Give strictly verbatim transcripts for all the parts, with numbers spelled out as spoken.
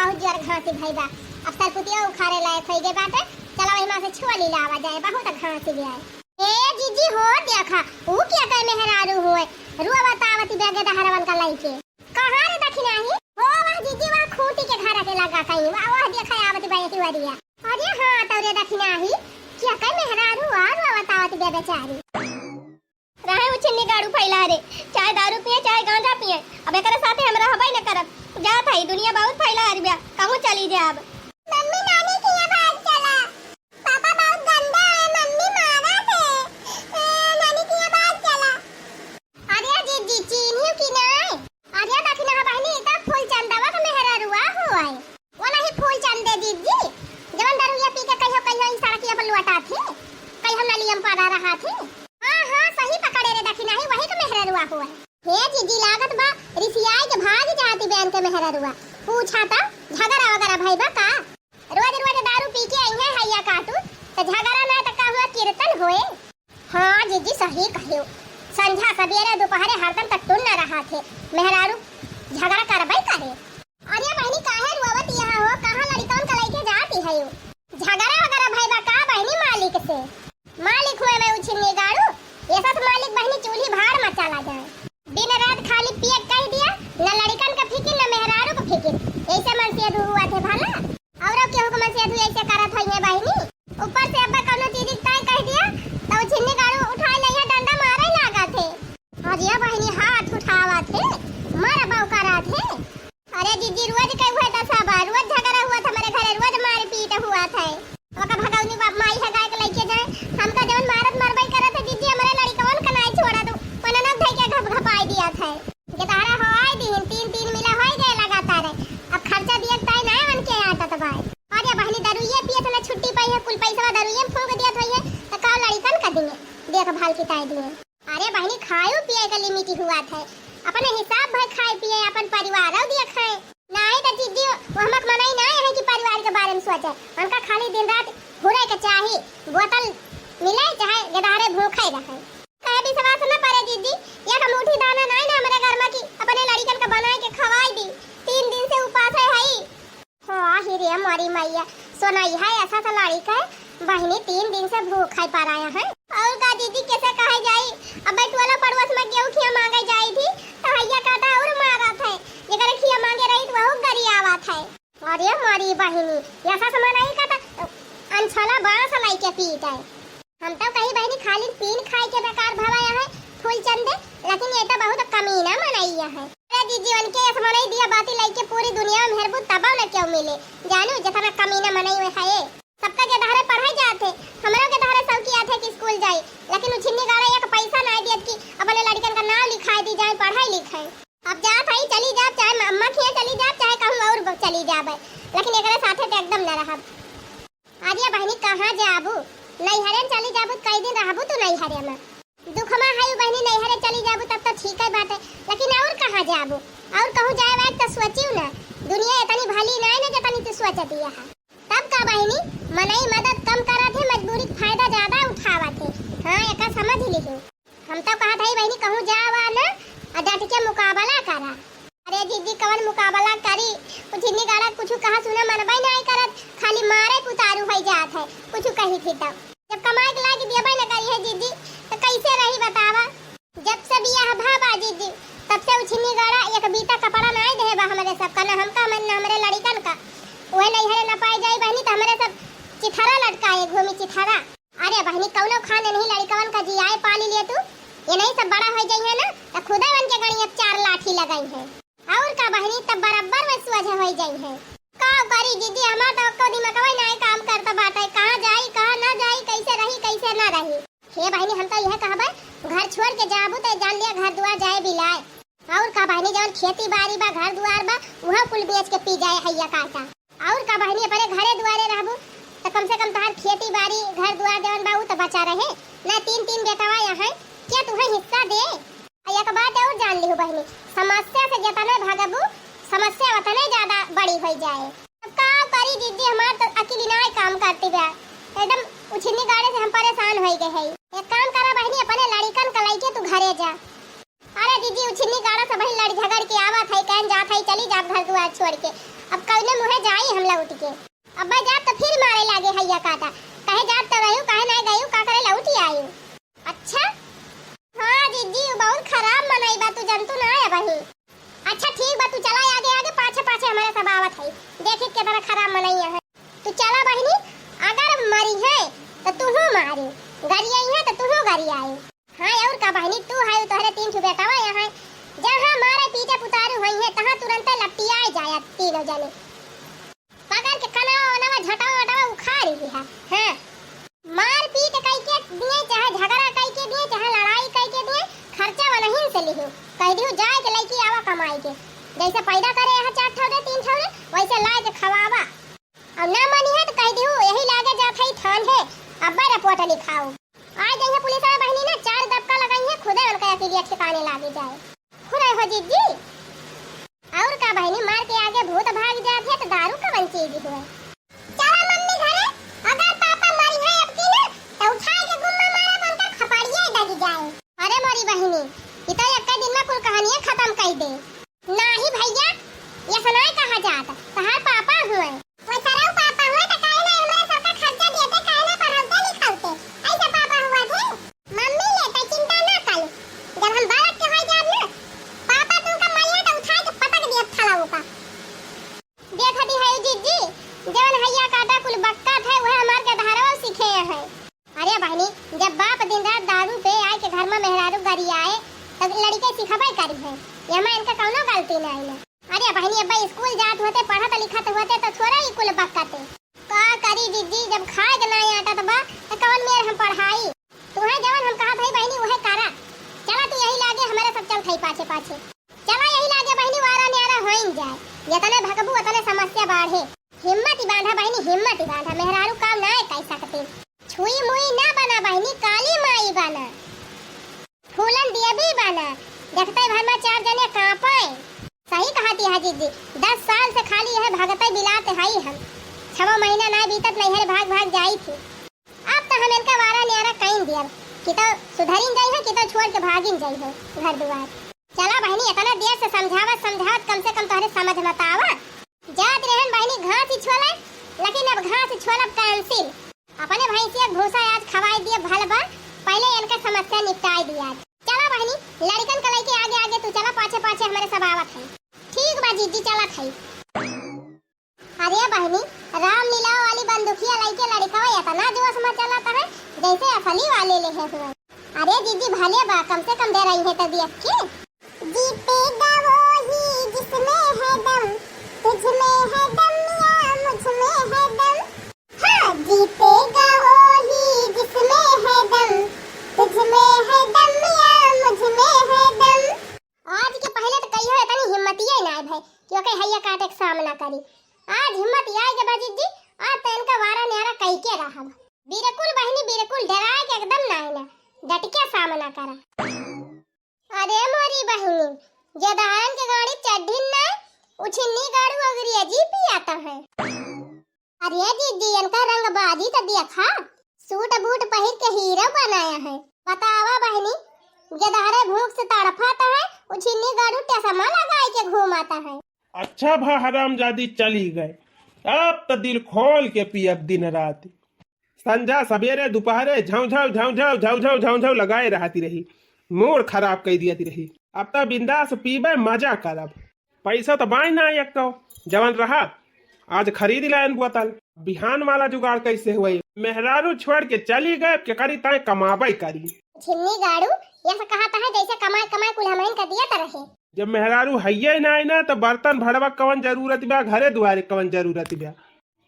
बहुत जोर घासी भई बा। अब सरपुतिया उखाड़े लायक होई गए बाटे। चला वही मा से छोली लावा जाए, बहुत घासी गए। ए जीजी हो देखा, ऊ के कई मेहरारू हुए, रुआ बतावती बा गेदहरवन का लइके। कहाँ रे दखिनाही? हो वह जीजी, वह खूंटी के घर के लगा कहीं, वह, वह देखा आवती बा एक वरिया। अरे हाँ, तो रे दखिनाही, के कई मेहरारू और रुआ बतावती बा बेचारी। रहे उछिन्नी गाड़ू फैला रे, चाहे दारू पिए, चाहे गांजा पिए, अब एकरे साथे हम रहबे न करब। जात हई, दुनिया बहुत फैला रे बा, कहूँ चली जाब। मम्मी, नानी के यहाँ भाग चला, पापा बहुत गंदा है, मम्मी मारा थे। ए, नानी के यहाँ भाग चला। अरे जीजी, चीन्हियो कि नाय? अरे दखिना बहिनी, ई त फूल चंदवा के मेहररुआ हुआ है। वो नहीं फूल चंदे जीजी, जवन दरुइया पी के कहियो कहियो ई सड़किया पर लुटात ही, कहियो नलियम पड़ा रहत ही। हाँ, हाँ, सही पकड़े रे दखिना ही, वही के मेहररुआ हुआ है। हे जीजी, लागत बा रिसियाई के भाग जाती बहन के मेहररुआ। पूछा त झगड़ा वगैरह भई बा का? रोज रोज दारू पी के आई है हैया काटू, त झगड़ा ना त का हुआ, कीर्तन होए। हाँ जीजी, सही कहियो, संझा सबेरे दोपहरे हरदम त टुन्न रहत ही, मेहरारू झगड़ा करबे करे। अरे बहिनी, काहे रोवत यहाँ हो? कहाँ लड़िकवन का लइके जाती है यू? झगड़ा वगैरह भई बा का बहिनी मालिक से? मालिक हुए मैं उछिन्नी गाड़ू, ये सब मालिक बहिनी चूल्ही भाड़ में चला जाए। दिन रात खाली पिए कह दिया, न लड़िकन का फिकिर, न मेहरारू का फिकिर। ऐसे मन से अधू हुआ थे भला? और केहू के मन से अधू ऐसे करत होई है बहिनी? ऊपर से अब्बा कौनो चीज ताई कह दिया, तो उछिन्नी गाड़ू उठाए लइहे, डंडा मारे लागत है। अरे बहिनी, हाथ उठावत है, मर बौकरात है। अरे जीजी, रोज के उहे दशा बा, रोज झगड़ा हुआ था हमारे घरे, रोज मारपीट हुआ था। ओका भगौनी बाप माई है गाय के लइके जाए, हमका जवन मारत मरबई करत है जीजी, हमारे लड़िकवन का नाई छोड़ा तू, पननक धई के घप घपाई दिया था। गेदहरा होई दीहिन, तीन तीन मिला होई गए लगातार। अब खर्चा दिए ताई नाय मन के आटत बाय। अरे बहिनी, दरुइये पिए थे ना, छुट्टी पाई है, कुल पैसा दरुइये में फूंक दिया था ये, तो का लड़िकन का दिए, देखभाल की ताई दिए। अरे बहिनी, खायो पिए का लिमिट हुआ था, अपने हिसाब भर खाए पिए, अपन परिवार दिए खाए। नाहीं तो जीजी, वो हमक मनई नाहीं है कि परिवार के बारे में सोचे। उनका खाली दिन रात घूरे के चाही, बोतल मिले चाहे गेदहरे भूखे रहे। कहे विश्वास न परे जीजी, एक मुट्ठी दाना नाहीं ना हमरे घर में कि अपने लड़िकन का बनाए के खवाई दी। तीन दिन से उपास है हई। हो आही रे मोरी मैया, सोनई है ऐसा तो लड़िका है, बहिनी तीन दिन से भूखे पराया है। और का जीजी, कैसे कहे जाई, अब टोला पड़ोस में गेहूं खिया मांगे जाई थी, तो हैया काटा और मारत है, जेकर खिया मांगे रही तो वहू गरियावत है। अरे मोरी बहिनी, ऐसा से मनई का त अनछला बांस लइके पीटे। हम तो कही बहिनी खाली पीन खाए के बेकार भवा है फूल चंदे, लेकिन ये तो बहुत कमीना मनई है। अरे जीजी, उनके ऐसा मनई दिया बाती लइके पूरी दुनिया में हेरबू तबो न क्यों मिले। जानू जितना कमीना मनई में है, सबका गेदहरे पढ़ाई जात है, हमरो गेदहरे सब किया थे कि स्कूल जाई, लेकिन उछिन्नी गाड़ा एक पैसा ना दियत कि अपने लड़िकन का नाम लिखाए दी जाए, पढ़ाई लिखाए। अब जात हई, चली जाब, चाहे अम्मा खिया चली जाब, चाहे कहूँ और ब-, चली जाब, लेकिन एकरे साथे तो एकदम न रहब। अरे बहिनी, कहाँ जाबू? नैहरे में चली जाबू, कई दिन रहबू तू नैहरे में? दुखमा है बहिनी, नैहरे चली जाबू तब तो ठीक है बात है, लेकिन और कहाँ जाबू? और कहूँ जाए वाए तो सोचियो ना, दुनिया इतनी भली ना है ना जितनी तू सोचती है। तब का बहिनी, मनई मदद कम करत है, मजबूरी के फायदा ज्यादा उठावत है। हाँ, एका समझ लिही। हम तो कहत हई बहिनी, कहूँ जावा ना, आ डट के मुकाबला करा। अरे जीजी, कवन मुकाबला करी? उछिन्नी गाड़ा कुछ कहा सुना मनबई नाहीं करत, खाली मारे पुतारू होई जात है, कुछ कही थी तब। जब कमाए के लायक देबे न करी है जीजी, तो कैसे रही बतावा? जब से बियाह भा बा जीजी, तब से उछिन्नी गाड़ा एक बीता कपड़ा नाहीं देहे बा हमरे सबका, न हमका, न हमरे लड़िकन का। उहे नैहरे न पाए जाई बहिनी, तो हमरे सब चिथरा लटकाए घूमी चिथरा। अरे बहिनी, कौनो खाने नहीं लड़िकवन का जियाए पाली लिए तू। ये नहीं सब बड़ा हो जाइए ना, तो खुदे उनके गणी अब चार लाठी लगाई है। और का बहिनी, तब बराबर में सोझे हो जाई है। का करी दीदी, हमार तो को दिमागवा नहीं काम करता बाटे, कहाँ जाई, कहाँ ना जाई, कैसे रही, कैसे ना रही। हे बहिनी, हम तो यह कहबे, घर छोड़ के जाबू तो जान लिया घर दुआर जाए बिलाए। और का बहिनी, जवन खेती बाड़ी बा, घर दुआर बा, उहो कुल बेच के पी जाए हैया काटा। और का बहिनी, अपने घरे दुआरे रहबू, तो कम से कम तहार खेती बाड़ी, घर दुआर जवन बा, उ तो बचा रहे। ना तीन तीन बेटवा यहाँ, क्या तुहे हिस्सा दे? आ एक बात और जान लिहू बहिनी, समस्या से जितने भागबू, समस्या उतने ज्यादा बड़ी हो जाए। अब का करी दीदी, हमार तो अकेली ना काम करती बा, एकदम उछिन्नी गाड़े से हम परेशान हो गए हैं। एक काम करा बहिनी, अपने लड़िकन का लइके तू घरे जा। अरे जी, उछिन्नी गाड़ा सब ही लड़ झगड़ के आवत है, कहन जात है, "चली जाब घर दुआर छोड़ के, अब कौने मुँहे जाई हम लौट के।" अब मैं जाब तो फिर मारे लागे हैया काटा, कहे जाब तो रहू, कहे नहीं गयू, का करे लौट ही आयू। अच्छा? हाँ जीजी, उ बहुत खराब मनई बा, तू जनतू ना है वही। अच्छा ठीक बा, तू चला आगे आगे, पाछे पाछे हमारे सब आवत है, देखी कितना खराब मनई है। तू चला बहिनी, अगर मरी है तो तूहू मारी, गरियाई है तो तूहू गरियाई। हाँ और का बहिनी, तू है तोहरे तीन ठो बेटावा यहाँ, जहाँ मारे पीटे पुतारू हुई है तहाँ तुरंते लपटियाए जाया तीनों जने। पकड़ के कनवा वनवा झटवा वटवा उखाड़ लिहा। हाँ, मारपीट कई के दिए, चाहे झगड़ा कई के दिए, चाहे लड़ाई कई के दिए, खर्चा वनहिन से लिहू। कह दिहू जाए के लइकी आवा कमाई के, जैसे पैदा करे यहाँ चार ठौरे तीन ठौरे, वैसे लाए के खवावा। और ना मानी है तो कह दिहू यही लागे जात है थान है, अब्बे रिपोर्ट लिखाओ। आ जइहे पुलिस वाला बहिनी ना, चार दबका लगाई है, खुदे उनका अकेलिया ठिकाने लागे जाए। खुद हो जीजी। और का बहिनी, मार के आगे भूत भाग जात है तो दारू कवन चीज हुए? चला मम्मी घरे, अगर पापा मरी है अब की ना, तो उठाए के गुम्मा मारा बनकर खपड़िया दग जाए। अरे मोरी बहिनी, ई तो एक दिन में कुल कहानियां खत्म कर दे। नाही भैया, ये सनाए कहा जात, तहार पापा हुए। वो सरऊ पापा हुए तो काहे ना हमरा सबका खर्चा देते, काहे ना पढ़ावते लिखावते? ऐसे पापा हुआ थे। मम्मी ले तो चिंता ना कर, जब हम बालक के हो जाब ना, पापा तुमका मारिया तो उठा के पटक दिया थाला ऊपर। देख दी है जीजी, जवन हैया काटा कुल बक्का थे, वह हमार के धारवा सीखे है। अरे बहिनी, जब बाप दिन रात दारू पे आए के घर में मेहरारू गरियाए, तब लड़के सिखबे करी है। एमा इनका कौनो गलती नहीं ना। अरे बहिनी, अब्बा स्कूल जात होते, पढ़त लिखत होते, तो थोड़ा ही कुल बकते। का करी जीजी, जब खाए के नाई आटत बा, तो कौन मेर हम पढ़ाई? तुहे जवन हम कहत हई बहिनी, उहे करा। चला तू यही लागे, हमारे सब चल थई पाछे पाछे। चला यही लागे बहिनी, वारा न्यारा होइन जाए। यतने भगबू, उतने समस्या बाढ़े। हिम्मत ही बांधा बहिनी, हिम्मत ही बांधा। मेहरारू काम नाय कई सकती। छुई मुई ना बना बहिनी, काली माई बना। फूलन देवी बना। देखते भर में चार जने कांपे। सही कहती है जीजी, दस साल से खाली यह भगते बिलाते हई हम। छवा महीना ना बीतत नैहर भाग भाग जाई थी। अब तो हम इनका वारा न्यारा कईन दियर, कि तो सुधरिन जाई है, कि तो छोड़ के भागिन जाई है घर दुआर। चला बहिनी, इतना देर से समझावत समझावत कम से कम तोहरे समझ मत आवा। जात रहन बहिनी घास ही छोले, लेकिन अब घास ही छोलब cancel। अपने भैंसिया के भूसा आज खवाई दिए भल बा, पहले इनका समस्या निपटाई दिया। चला बहिनी, लड़कन के लइके आगे आगे तू चला, पाछे पाछे हमारे सब आवत है। ठीक बा जीजी, चलत है। अरे बहिनी, रामलीला वाली बंदूकिया लइके लड़कवा इतना जोश में चलत है, जैसे असली वाले लेहे हुए। अरे जीजी, भले बा, कम से कम डराई है तो देख के। जीतेगा वो ही जिसमें है दम, तुझ में है दम या मुझ में है दम। हाँ, जीतेगा वो ही जिसमें है दम, तुझ में है दम या मुझ में है दम। आज के पहले तो कहियो इतनी हिम्मतिये ना भय कि ओके हैया काटे के सामना करी। आज हिम्मत आए के बा जीजी, आज तो इनका वारा न्यारा कई के रहब। बिल्कुल बहिनी, बिल्कुल डराए के एकदम ना है ना, डट के सामना करा। अरे मोरी बहिनी, गेदहरन के गाड़ी चढ़िन ना, उछिन्नी गाड़ू अंग्रेजी पियाता है। अरे जीजी, इनका रंगबाजी तो देखा, सूट बूट पहिर के हीरो बनाया है। बतावा बहिनी, गेदहरे भूख से तड़फाता है, उछिन्नी गाड़ू चश्मा लगाए के घूमाता है। अच्छा भा हरामजादी चली गए, अब तो दिल खोल के पियब दिन रात। संझा सबेरे दुपहरे झौंझौ झौंझौ झौंझौ झौंझौ लगाए रहती रही, मूड खराब कई दियती रही। अब तो बिंदास पीबे, मजा करब। पैसा तो बाई ना एक्को, जवन रहा आज खरीद लायन बोतल। बिहान वाला जुगाड़ कैसे हुई? मेहरारू छोड़ के चली गए, के करी ताए कमाबे करी। छिन्नी गाड़ू, यह से कहता है जैसे कमाए कमाए कुल हमहिन का दिया तो रहे। जब मेहरारू हइये ना आई ना, तो बर्तन भड़वा कवन जरूरत बा, घरे दुआरे कवन जरूरत बा?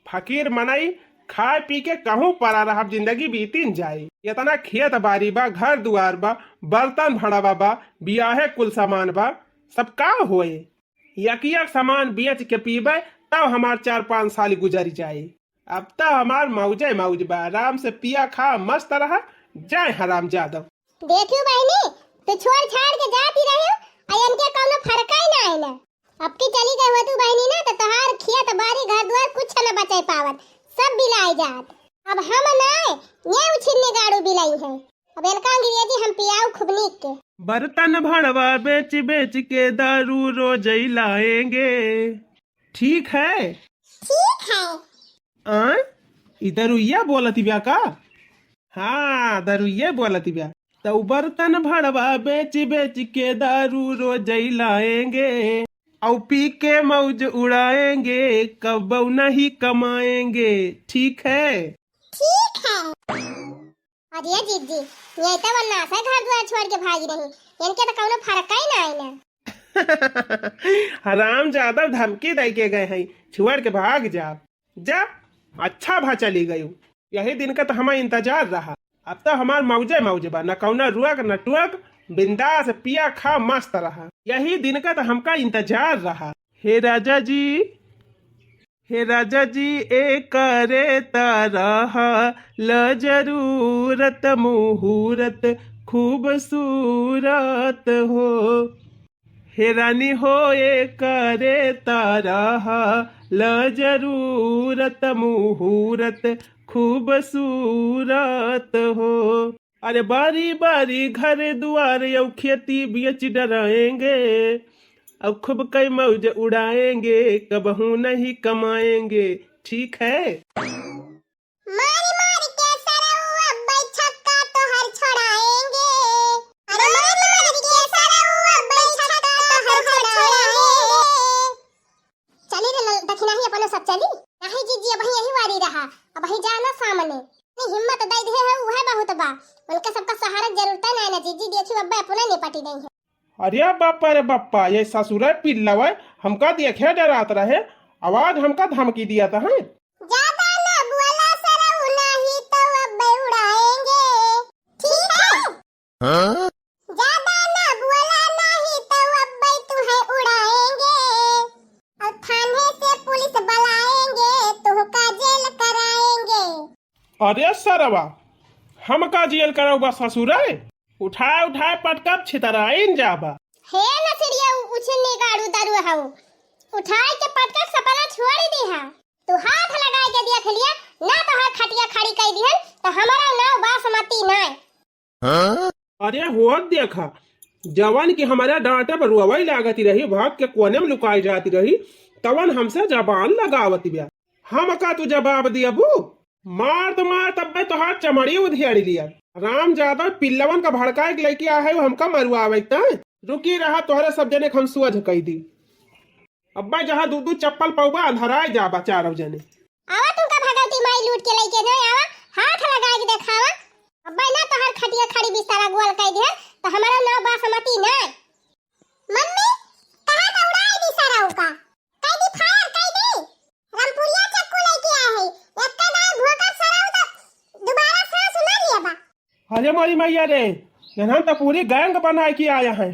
फकीर मनई खाए पी के कहूँ परा रहब, जिंदगी बीतिन जाई। इतना खेत बारी बा, घर दुआर बा, बर्तन भड़वा बा, बियाहे कुल सामान बा, सब का होए? यकिया सामान बेच के पीबे, तब हमार चार पाँच साल गुजर जाई। अब तो हमार मौजे मौज बा, आराम से पिया खा मस्त रहा, जाए हराम जादव। देखियो बहिनी, तू छोड़ छाड़ के जाती रहे, आ इनके कौनो फर्क ही ना है ना। अब की चली गई हो तू बहिनी ना, तो तोहार खेत बारी घर द्वार कुछ न बचे पावत, सब बिलाए जात। अब हम ना, ये उछिन्नी गाड़ू बिलाई है। अब इनका अंग्रेजी हम पियाऊ खूब नीक के। बर्तन भड़वा बेच बेच के दारू रोजई लाएंगे। ठीक है। ठीक है। आय, ई दरुइया बोलत बिया का? हाँ, दरुइया बोलत बिया। तउ बर्तन भड़वा बेच बेच के दारू रोजई लाएंगे, औ पी के मौज उड़ाएंगे, कबौ नहीं कमाएंगे। ठीक है? ठीक है। अरे जिज्जी, ये तो वरना से घर द्वार छोड़ के भागी रही, इनके तो कौनो फर्क ही ना आई ना। हराम ज्यादा धमकी दे के गए हैं, छोड़ के भाग जा। जा, अच्छा भा चली गयू। यही दिन का तो हमार इंतजार रहा। अब तो हमार मौजे मौज बा, न कौनो रुअक न टुअक, बिंदास पिया खा मस्त रहा। यही दिन का तो हमका इंतजार रहा। हे राजा जी, हे राजा जी, एकरे तरह ल जरूरत मुहूर्त खूबसूरत हो। हे रानी हो, एकरे तरह ल जरूरत मुहूर्त खूबसूरत हो। अरे बारी बारी घर दुआर यौ खेती बेच डराएंगे, अब खूब कई मौज उड़ाएंगे, कबहू नहीं कमाएंगे। ठीक है? मारी मारी के सरऊ अब्बे छक्का तोहर छोड़ाएंगे। अरे मारी मारी के सरऊ अब्बे छक्का तोहर छोड़ाएंगे। चली रे लल-, दखिनाही अपने सब चली। नहीं जिज्जी, अबहीं यही वारी रहा, अबहीं जाना सामने। नहीं हिम्मत दे दिहे है, उहे बहुत बा। उनका सबका सहारा जरूरत है ना, ना जिज्जी, देखी अब्बे अपने निपटी गई है। अरे बापा रे बापा, ये ससुरे पिल्लवे हमका देखे डरात रहे, आवाज हमका धमकी दिया था, हैं? ज्यादा ना बोला सरऊ, नहीं तो अब्बे उड़ाएंगे। ठीक है? हाँ? ज्यादा ना बोला, नहीं तो अब्बे तुहे उड़ाएंगे, और थाने से पुलिस बुलाएंगे, तुहका जेल कराएंगे। अरे सरवा, हमका जेल करौबा ससुरे? उठाए उठाए पटकब छितराइन जाबा। हे नसरिया उ-, उछिन्नी गाड़ू दरुआ हऊ, उठाए के पटकब सपना छोड़ दिहा। तू हाथ लगाए के देख लिया, ना तोहार खटिया खड़ी कई दिहन, तो हमारा नाव बासमती नाय। अरे होत देखा, जवन कि हमारा डांटे पर रोवई लागत रही, भाग के कोने में लुकाई जाती रही, तवन हमसे जबान लगावत बिया। हम का तू जवाब दियबू? मार तो मार, तब्बे तोहार चमड़ी उधेड़ लिया। राम यादव पिल्लवन का भड़काए के लइके आ है, हमका मरुआवे तय। रुकी रहा, तोहरे सब जने के हम सोझ कई दी। अब्बा जहाँ दू दू चप्पल पौबा, अंधराए जाबा चारों जने। आवा तुमका भगवती माई लूट के लइके जाए, आवा हाथ लगाए के देखावा। अब्बा ना तोहर खटिया खड़ी बिस्तारा गोल कई दिहन, तो हमारा नाव बासमती ना। मम्मी, कहा था उड़ाए दी सरऊ का? कई दी फायर, कई दी। रामपुरिया चक्कू लइके आए है, एक का दाई भोकर सरऊ तो दोबारा सांस ना लिया बा। अरे मोरी मैया रे, इन्हन तो पूरी गैंग बनाए के आया है।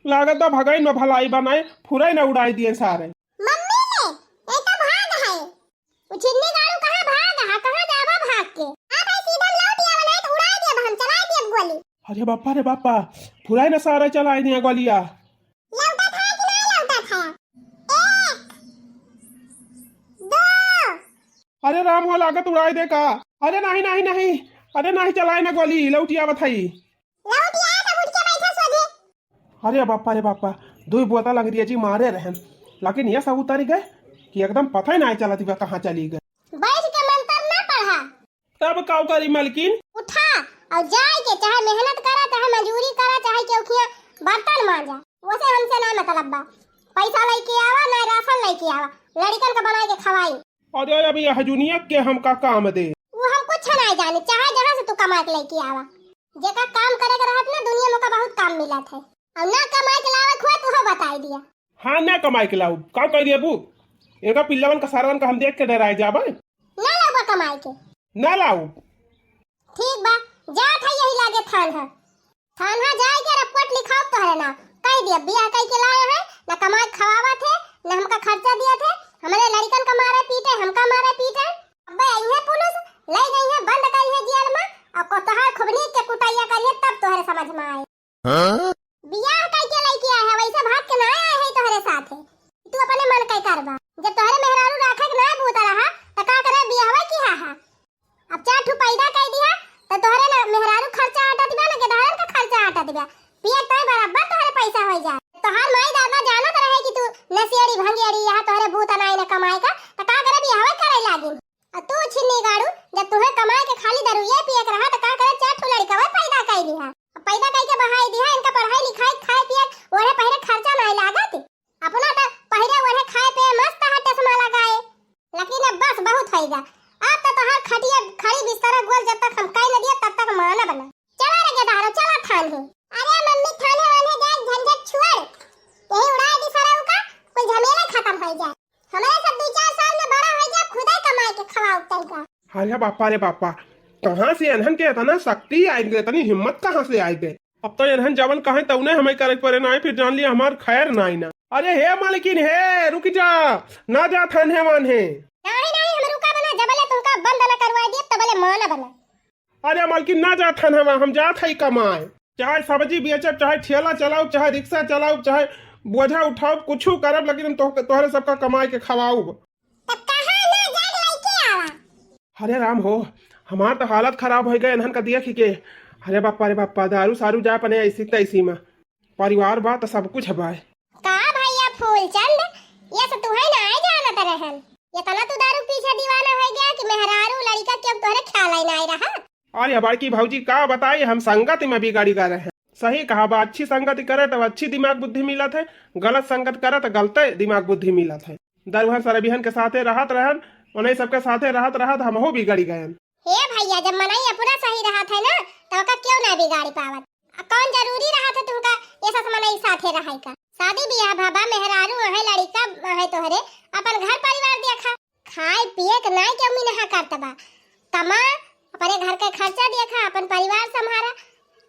लागत बा भगइन में भलाई बनाए, फुरई न उड़ाई दिए सारे। मम्मी रे, ये तो भाग है। उछिन्नी गाड़ू कहाँ भाग है, कहाँ जाबा भाग के? आ भाई सीधा लौट आवा, नहीं तो उड़ाई देब हम, चलाई देब गोली। अरे बापा रे बापा, फुरई न सारे चलाई दिए गोलिया। लौटत है कि नहीं लौटत है? एक, दो। अरे राम हो, लागत उड़ाई दे का? अरे नहीं, नहीं, नहीं, अरे नहीं, चलाए ना गोली, लौटी आवत है। लौटी आए तब उठ के बैठा सोझे। अरे बापा रे बापा, दुई बोतल अंग्रेजी मारे रहन, लेकिन ये सब उतरी गए कि एकदम पता ही नहीं चलत बा कहाँ चली गए। बैठ के मंत्र ना पढ़ा। तब का करी मलकिन? उठा और जाए के चाहे मेहनत करा, चाहे मजूरी करा, चाहे केहू खिया बर्तन मांजा, वसे हमसे ना मतलब बा। पैसा लइके आवा, ना राशन लइके आवा, लड़िकन का बनाए के खवाई। अरे अभी यह दुनिया के हमका काम दे। वो हम कुछ नहीं जाने, चाहे जहाँ से तू कमा के लइके आवा। जेका काम करे के रहत ना, दुनिया में ओका बहुत काम मिलत है। और ना कमाए के लावे खुआ, तू हो बताई दिया। हाँ, ना कमाए के लाऊ, का कह दिया बू? इनका पिल्लावन का सारवन का हम देख के डराए जाबे। ना लाऊबा कमाए के। ना लाऊ। ठीक बा, जात है यही लागे थानहा। थानहा जाए के रिपोर्ट लिखाओ तोहरे नाम। कह दिया, बियाह कई के लाए हैं, ना कमाए खवावत है, ना हमका खर्चा दिया थे, हमारे लड़िकन का मारे पीटे, हमका मारे पीटे। अबे अइहे पुलिस, ले गई है, बंद करी है जेल में, और को तोहार खूब नीक के कुटैया करिए, तब तोहरे समझ में आए। हाँ? बियाह कई के लइके आए है, वैसे भाग के ना आए है तोहरे साथे। तू अपने मन के करबा। जब तोहरे मेहरारू राखे के ना बूता रहा, त का करे बियाहवा की हा हा? अब चार ठू पैदा कई दिया, त तोहरे ना मेहरारू खर्चा आटा दिबा, ना गेदहरन का खर्चा आटा दिबा। पिए तय जाएगा। अब तो तोहार खटिया खड़ी बिस्तरा गोल जब तक हम कह न दिया तब तक मानब ना। चला रे गेदारो, चला थाने। अरे मम्मी, थाने वाने जाए झंझट छोड़, यही उड़ा दी सरऊ का, कुल झमेला खत्म हो जाए। हमारे सब दो चार साल में बड़ा हो जाए, खुदे कमाए के खवाओ तनका। अरे बापा रे बापा, कहाँ से एनहन के इतना शक्ति आइ गए, इतनी हिम्मत कहाँ से आइ गए? अब तो एनहन जवन कहे तउने हमें करे के परे नाई, फिर जान लिया हमार खैर नाई ना। अरे हे मालकिन हे, रुक जा, ना जा थाने वाने। नहीं नहीं, हम रुका बना, जबले तुमका बंद न करवा दिए तबले मानब ना। अरे मालकिन ना जा थाने वाने, हम जात है कमाए, चाहे सब्जी बेचब, चाहे ठेला चलाउब, चाहे रिक्शा चलाउब, चाहे बोझा उठाउब, कुछ करब, लेकिन हम तो, तोहरे सबका कमाए के खवाउब। तब कहाँ ना जाके लइके आवा? अरे राम हो, हमार तो हालत खराब होइ गए एनहन का देख के। अरे बापा रे बापा, दारू सारू जा अपने ऐसी तैसी में। परिवार बा तो सब कुछ बा। का भैया फूलचंद, ये से तुहे ना आए जानत रहन। इतना तू दारू पीछे दीवाना हो गया कि मेहरारू लड़का के अब तोहरे ख्याल ही ना आए रहा। अरे बड़की भौजी का बताई, हम संगति में बिगड़ी गए रहे। सही कहा बा, अच्छी संगति करे तब अच्छी दिमाग बुद्धि मिलत है, गलत संगत करे तो गलते दिमाग बुद्धि मिलत है। दरुहन सरबिहन के साथे रहत रहन, उन्हें सबके साथे रहत रहत हमहू बिगड़ी गयन। हे भैया, जब मनई अपना सही रहत है ना, तो ओका क्यों ना बिगाड़ी पावत? आ कौन जरूरी रहत है तुमका ये सब मनई साथे रहे का? शादी बियाह भवा, मेहरारू है, लड़का है तोहरे, अपन घर परिवार देखा। खाए पिए के नाई के उम्मीद ना करत बा, कमा, अपने घर के खर्चा देखा, अपन परिवार संभारा,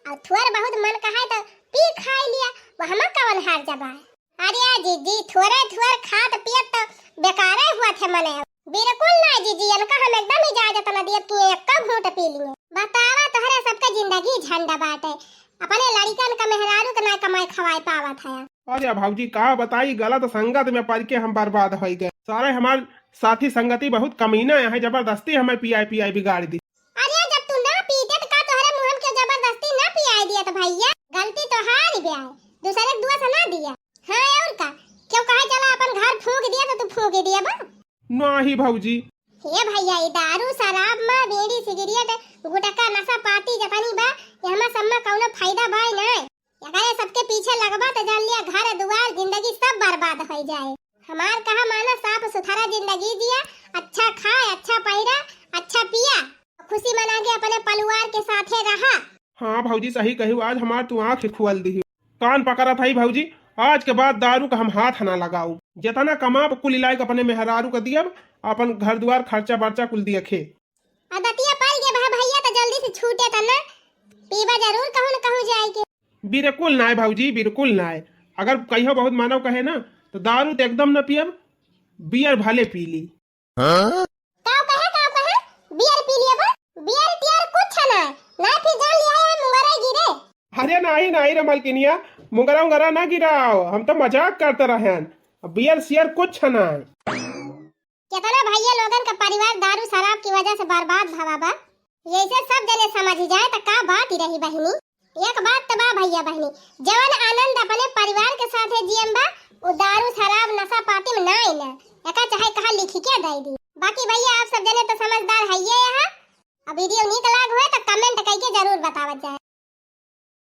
और थोड़ बहुत मन कहे तो पी खाई लिया, वो हमा कवन हार जबा। अरे जीजी, थोड़े थोड़ खात पियत तो बेकारे हुआ थे मने। बिल्कुल ना जीजी, इनका हम एकदम इजाजत न दियब कि ये एक्का घूंट पी लिए। बतावा, तोहरे सबके जिंदगी झंड बाटे, अपने लड़िकन का मेहरारू के ना कमाए खवाए पावत है। अरे भौजी, का बताई, गलत संगत में पड़ के हम बर्बाद होइ गए। सारे हमार साथी संगति बहुत कमीना है, जबरदस्ती हमें पियाए पियाए बिगाड़ दी। अरे, जब तू ना पीते तो का तोहरे मुहन के जबरदस्ती ना पियाए दिया तो भैया, गलती तोहारी बे आए, दूसरे के दुआ से ना दिया। हाँ, और का? क्यों कहा चला अपन घर फूंक दिया तो तू फूंक ही दिया बा। नाही भौजी। हे भैया, ई दारू, शराब में, बीड़ी, सिगरेट, गुटखा, नशा पाती जतनी बा, ये हमार सब में कौनो फायदा बा ही नहीं। एकरे सबके पीछे लगबा तो जान लिया घर दुआर जिंदगी सब बर्बाद हो जाए। हमार कहा माना, साफ सुथरा जिंदगी जिया, अच्छा खाए, अच्छा पहिरा, अच्छा पिया, खुशी मना के अपने परिवार के साथे रहा। हाँ भौजी, सही कही, आज हमार तू आँख खोल दी। कान पकड़त हई भौजी, आज के बाद दारू का हम हाथ ना लगाऊ। जितना कमाब कुल लायक अपने मेहरारू का दियब, अपन घर दुआर खर्चा बर्चा कुल दियखे। आदतिया पड़ गए बा भैया, तो जल्दी से छूटे त ना, पीबा जरूर कहूँ न कहूँ जाए के। बिल्कुल नाय भौजी, बिल्कुल नाय। अगर कहियो बहुत मानव कहे ना, तो दारू तो एकदम न पियब, बियर भले पी ली। का कहे, का कहे? बियर पी लिया बा? बियर टियर कुछ ना, ना फिर जान लिया है मुंगरा गिरे। अरे नाही, नाही रे मलकिनिया, मुंगरा उंगरा ना गिराओ, हम तो मजाक करते रहन। बियर सियर कुछ ना। केतना भैया लोगन का परिवार दारू शराब की वजह से बर्बाद भवा बा। यैसे सब जने समझ जाए त का बात ही रही बहिनी। एक बात त बा भैया बहिनी, जवन आनंद अपने परिवार के साथे जियम बा, उ दारू शराब नशा पाती में ना आइला। एका चाहे कहा लिखी के दे दी। बाकी भैया आप सब जने तो समझदार है ये यहाँ। अब वीडियो नीक लाग होए तो कमेंट करके जरूर बतावत जाए।